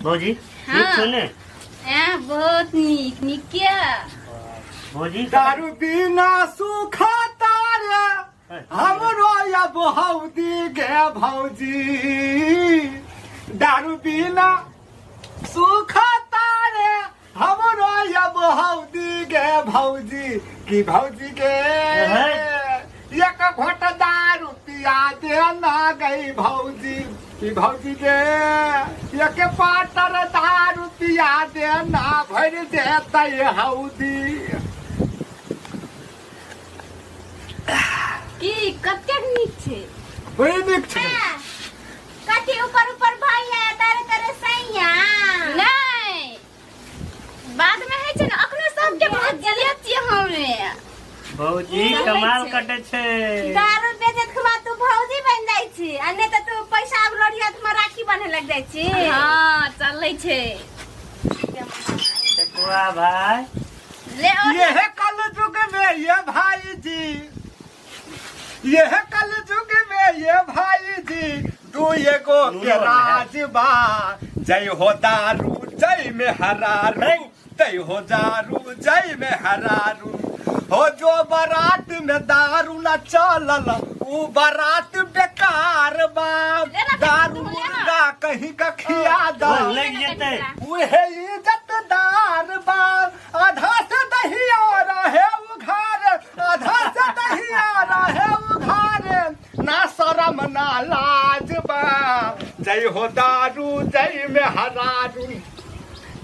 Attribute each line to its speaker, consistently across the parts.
Speaker 1: भौजी
Speaker 2: हाँ।
Speaker 1: नीक छौ ने
Speaker 2: ए बहुत नीक नीक किया
Speaker 1: भौजी
Speaker 3: दारू बिना सुखा तारे हमरो या भौजी गे भौजी दारू बिना सुखा तारे हमरो या भौजी गे भौजी की भौजी गे एक घोट दारू पिया दे ना गई भौजी की भौजी गे एक पातर दारू पिया दे ना भर देतै हौदी
Speaker 2: की कतेक नीक छै
Speaker 3: बड़ी नीक छै
Speaker 4: कथी ऊपर ऊपर भैया तारे तारे सैया
Speaker 2: नहीं बाद में है छै ने अखनो सबके बहुत जलियत छियै हमे
Speaker 1: भौजी
Speaker 2: ई
Speaker 1: कमाल
Speaker 2: छै।
Speaker 1: कटे छै
Speaker 4: दारू बेचैत खुमा तू भौजी बन जाइ छी आ नहि तऽ तू पैसा आब लोढ़िया में राखी बांधे लग जाइ छी
Speaker 2: हाँ चलै छै
Speaker 1: ठकुआ भाई
Speaker 2: ले और
Speaker 3: यह कल युग में ये भाई जी यह कल युग में ये भाई जी दू एगो के राज बा जय हो दारू जय में हरारू जय हो दारू जय में हरारू हो जो बारात में दारू न चलल ऊ बारात बेकार बा दारू मुर्गा कहीं का खिया दा
Speaker 1: लग जेतै
Speaker 3: उहे इज्जतदार बा आधा से दहिया रहे उघार आधा से दहिया रहे उघार ना शरम ना लाज बा जय हो दारू जय में हरारू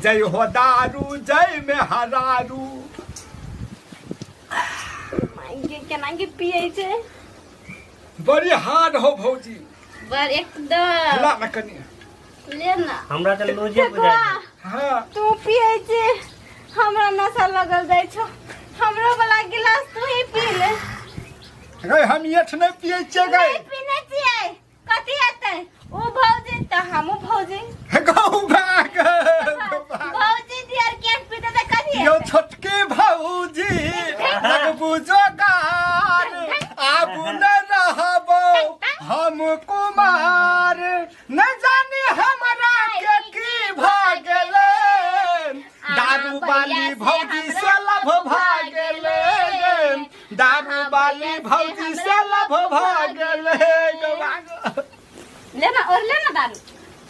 Speaker 3: जय हो दारू जय में हरारू
Speaker 2: मांगे केना के पिए छै
Speaker 3: बड़ी हार्ड हो भौजी
Speaker 2: बड़ एकदम
Speaker 3: ला ना कनी
Speaker 2: ले ना
Speaker 1: हमरा तऽ लूजे बुझाइ छै।
Speaker 3: हाँ
Speaker 2: तू पिए छै हमरा नशा लगल जाइ छौ हमरो वाला गिलास तू ही पी ले
Speaker 3: गई हम एठ नहीं पिए छियै गई
Speaker 4: नहीं पीने छियै कथी हेतै ऊ भौजी तऽ हमहूँ भौजी
Speaker 3: गौ भाग
Speaker 4: भौजी दियर के पीते तऽ कथी
Speaker 3: यो
Speaker 4: हेतै
Speaker 3: छोटकी भौजी लगबू जोगार आबू न रहबो हम कुमार न जानी हमरा के की भ गेलै दारू वाली भौजी से लभ भ गेलै दारू वाली भौजी से लभ भ गेलै
Speaker 2: ले ना और ले ना दारू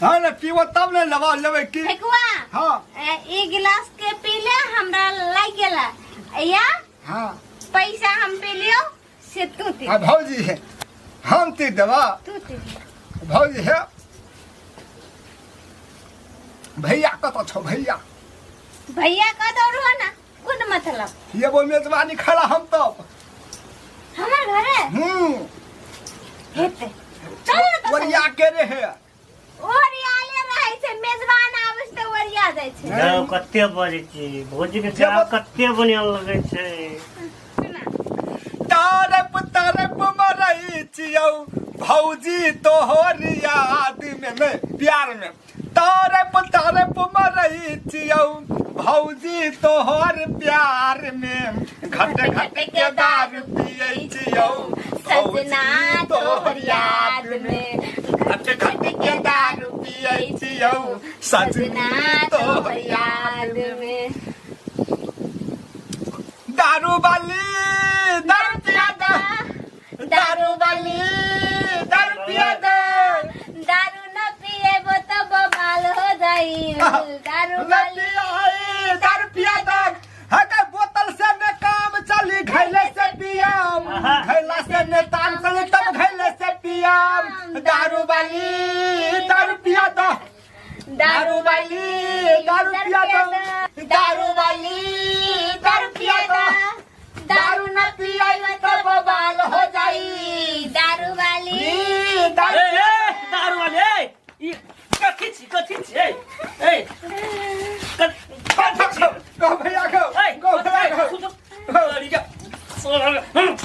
Speaker 3: हाँ ने पीबो तब ने लबा लेबै की
Speaker 4: ठेकुआ
Speaker 3: हाँ
Speaker 4: ए, ई गिलास के पी ले हमरा लाग गेला या
Speaker 3: हाँ
Speaker 4: पैसा हम पी लियो से तू दे
Speaker 3: आ भौजी है हम ती देबा
Speaker 4: तू दे
Speaker 3: भौजी है भैया कतऽ छौ भैया
Speaker 4: भैया का दौड़ो ना कोन मतलब
Speaker 3: ये वो मेजबानी खड़ा हम तब
Speaker 4: हमर घरे हेतै चल ना तऽ
Speaker 3: ओरिया के रे है
Speaker 4: ओरियाले रहै छै मेजबान आबै छै तऽ ओरिया जाइ छै
Speaker 1: जाउ कते बजै छी भौजी के चाह कते बढ़िया लगै छै
Speaker 3: तरप तरप मरै छियौ भौजी तोहर याद में नहीं प्यार में तरप तरप मरै छियौ भौजी तोहर प्यार में घट घट के दारू पियै छियौ
Speaker 4: सजना तोहर याद में
Speaker 3: घट घट के दारू पियै छियौ सजना तोहर याद
Speaker 4: में
Speaker 3: दारू वाली दारू पिया दे दारू वाली दारू पिया दे
Speaker 4: दारू न पिएबो तो बवाल हो जाई दारू वाली
Speaker 3: आई दारू पिया दे हके बोतल से ने काम चली घैले से पियाम घैला से ने ताम चली तब घैले से पियाम दारू वाली दारू पिया दे दारू वाली दारू पिया दे दारू वाली दारू पिया दे दारू न पियाई तो बवाल हो जाई
Speaker 4: दारू वाली
Speaker 3: ई दारू
Speaker 5: ए, ए, दारू वाले ए, ई कथी छी कथी छी ए ए कथी छी
Speaker 3: गो भैया गो
Speaker 5: ए
Speaker 3: गो भैया गो
Speaker 5: सुन, सुन, अरे क्या, सुन,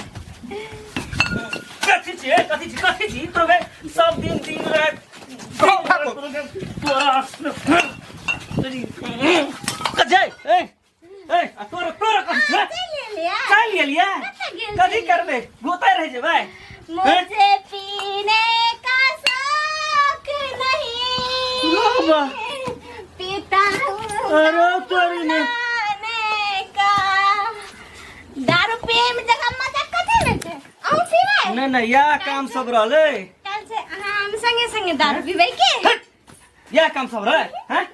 Speaker 5: कथी छी ए कथी छी कथी छी तोरा बे सब दिन दिन रात
Speaker 3: गो भागो।
Speaker 5: तोरा कथी ए ए आ तोरा तोरा कथी छी
Speaker 4: चल लिया
Speaker 5: चल गेलियै
Speaker 4: कतऽ गेल
Speaker 5: कथी
Speaker 4: छलियै?
Speaker 5: करबै गोता रहि जेबै
Speaker 4: मुझे पीने का शौक नहीं
Speaker 5: बाबा। अरे तोरी ने
Speaker 4: ने का दारू पिए में जगह मजा कथी में छै? अहूँ पीबै?
Speaker 5: नहि नहि इएह काम सब रहलै।
Speaker 4: काल्हि से अहाँ हम संगे संगे दारू पीबै के?
Speaker 5: हट! इएह काम सब रहै हैं?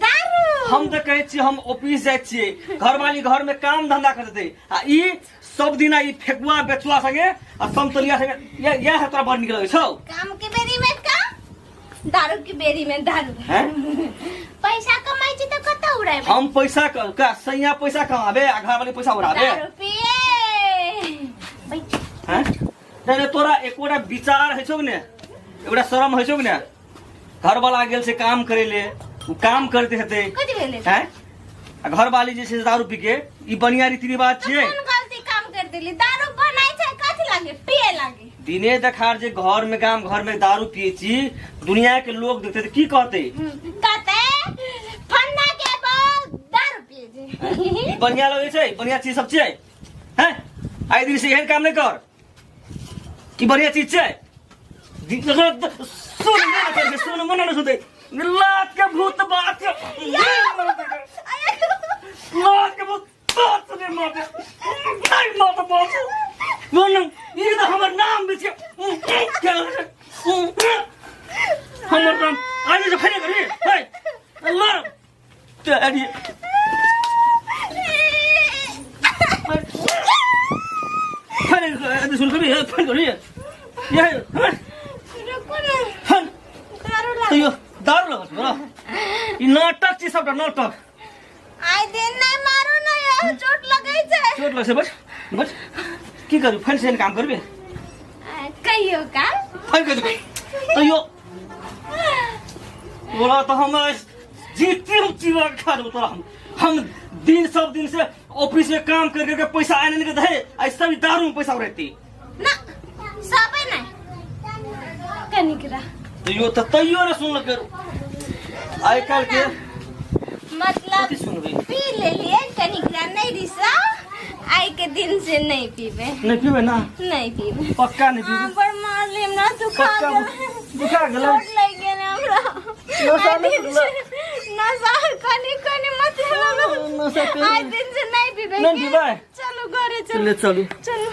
Speaker 4: दारू
Speaker 5: हम तऽ कहै छियै हम ऑफिस जाइ छियै, घरवाली घर में काम धंधा करतै आ ई सब दिना ई फेकुआ बेचुआ संगे आ समतोलिया संगे इएह तोरा बड़ नीक लगै छौ।
Speaker 4: काम के बेरी में काम, दारू के बेरी में दारू।
Speaker 5: हैं?
Speaker 4: पैसा कमाई छी तऽ कतऽ उड़ेबै?
Speaker 5: हम पैसा का सैया पैसा कमाबे आ घरवाली पैसा उड़ाबे।
Speaker 4: दारू पिए।
Speaker 5: हैं? नहीं नहीं तोरा एकोटा विचार है छौ ने, एकोटा शरम है छौ ने? घरवाला गेल से काम करे ले, उ काम करते हेतै।
Speaker 4: कथी भेलै?
Speaker 5: हैं? आ घरवाली जे छै से दारू पी के, ई बढ़िया रीति रिवाज छियै?
Speaker 4: कोन गलती काम कर देली? दारू बनाई छै कथी लागे? पिए लागे।
Speaker 5: दिने देखार जे घर में गाम घर में दारू पिए छी, दुनिया के लोग देखते तऽ की कहते?
Speaker 4: कहते फन्ना के बाद दारू पिए छै।
Speaker 5: ई बढ़िया लगै छै? बढ़िया चीज सब छियै? हैं? आइ दिन से एहन काम नहि कर, ई बढ़िया चीज छै? सुन मना कर, सुन मना नहि सुनते। लात के भूत बात के, लात के भूत बात सुने माते नहीं माते बात मन ई तऽ हमर नाम बेच के हमर नाम आज से फेरे करी हे अल्लाह तेरी फेरे सुन करी फेर करी ये
Speaker 4: रुको ना।
Speaker 5: हन
Speaker 4: दारू लागे।
Speaker 5: तैयो दारू लगत बड़ा ई नाटक छी सबटा नाटक।
Speaker 4: आइ दिन नहीं मारू ना यार, चोट लगै छै।
Speaker 5: चोट लगै छै। बस बस की करू? फेर से काम करबे?
Speaker 4: कहियो का
Speaker 5: फेर कहियो तैयो तोरा तऽ हम जीते हम चिबा के खा देबो तोरा। हम दिन सब दिन से ऑफिस में काम कर करके पैसा आने के दे, ऐसा भी दारू में पैसा उड़ेती
Speaker 4: ना सबे नहीं कनिक रह।
Speaker 5: तैयो तऽ तैयो ने सुनल करू आइ काल्हि के
Speaker 4: मतलब
Speaker 5: कथी सुनबै?
Speaker 4: पी लेलिए कनिक रह, नहीं रिसा, आइ के दिन से नहीं पीबे।
Speaker 5: नहीं पीबै ना?
Speaker 4: नहीं पीबे।
Speaker 5: पक्का नहीं
Speaker 4: हाँ,
Speaker 5: पीबै?
Speaker 4: बड़ मार लेम ना, दुखा
Speaker 5: पक्का
Speaker 4: गेल।
Speaker 5: दुखा गेलै?
Speaker 4: चोट लागि गेल हमरा।
Speaker 5: नशा
Speaker 4: आइ
Speaker 5: नहि
Speaker 4: दिन से नशा कनि कनि मत
Speaker 5: नशा
Speaker 4: आइ दिन से नहीं पीबे।
Speaker 5: नहीं
Speaker 4: के?
Speaker 5: पीबै?
Speaker 4: चलो घरे चलो।
Speaker 5: ले चलू।
Speaker 4: चलो।